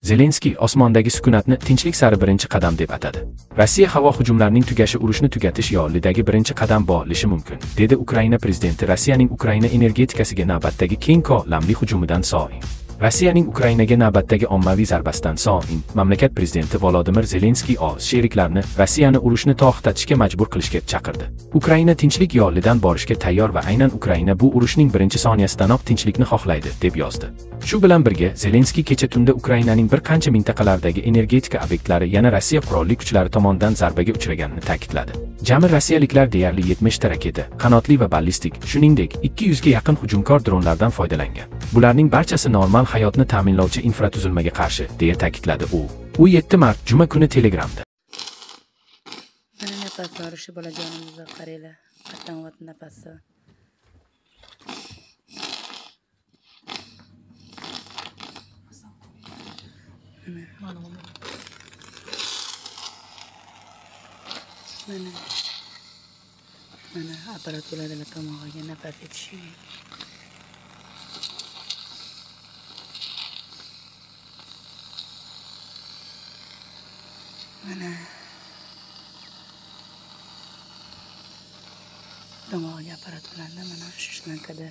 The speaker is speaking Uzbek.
Zelenskiy osmondagi sukunatni tinchlik sari birinchi qadam deb atadi. Rossiya havo hujumlarining tugashi urushni tugatish yo'lidagi birinchi qadam bo'lishi mumkin, dedi Ukraina prezidenti Rossiyaning Ukraina energetikasiga navbatdagi keng ko'lamli hujumidan so'ng. Rossiyaning Ukrainaga navbatdagi ommaviy zarbasidan so'ng mamlakat prezidenti Volodimir Zelenskiy o'z sheriklarini Rossiyani urushni to'xtatishga majbur qilishga chaqirdi. Ukraina tinchlik yo'lidan borishga tayyor va aynan Ukraina bu urushning birinchi soniyasidanoq tinchlikni xohlaydi, deb yozdi. Shu bilan birga Zelenskiy kecha tunda Ukrainaning bir qancha mintaqalaridagi energetika obyektlari yana Rossiya qurolli kuchlari tomonidan zarbaga uchraganini ta'kidladi. Jami rossiyaliklar deyarli 70 ta raketa, qanotli va ballistik, shuningdek 200 ga yaqin hujumkor dronlardan foydalangan. Bularning barchasi normal hayotni ta'minlovchi infratuzilmaga qarshi, deya ta'kidladi u. U 7 mart juma kuni Telegramda. Mana nafas olishi bolajonimizga qaranglar, qattan nafasi. Mana mana apparat ulanadi tomog'iga nafas etishiga. Mana tomog'iga apparat ulandi, mana shu shlankada.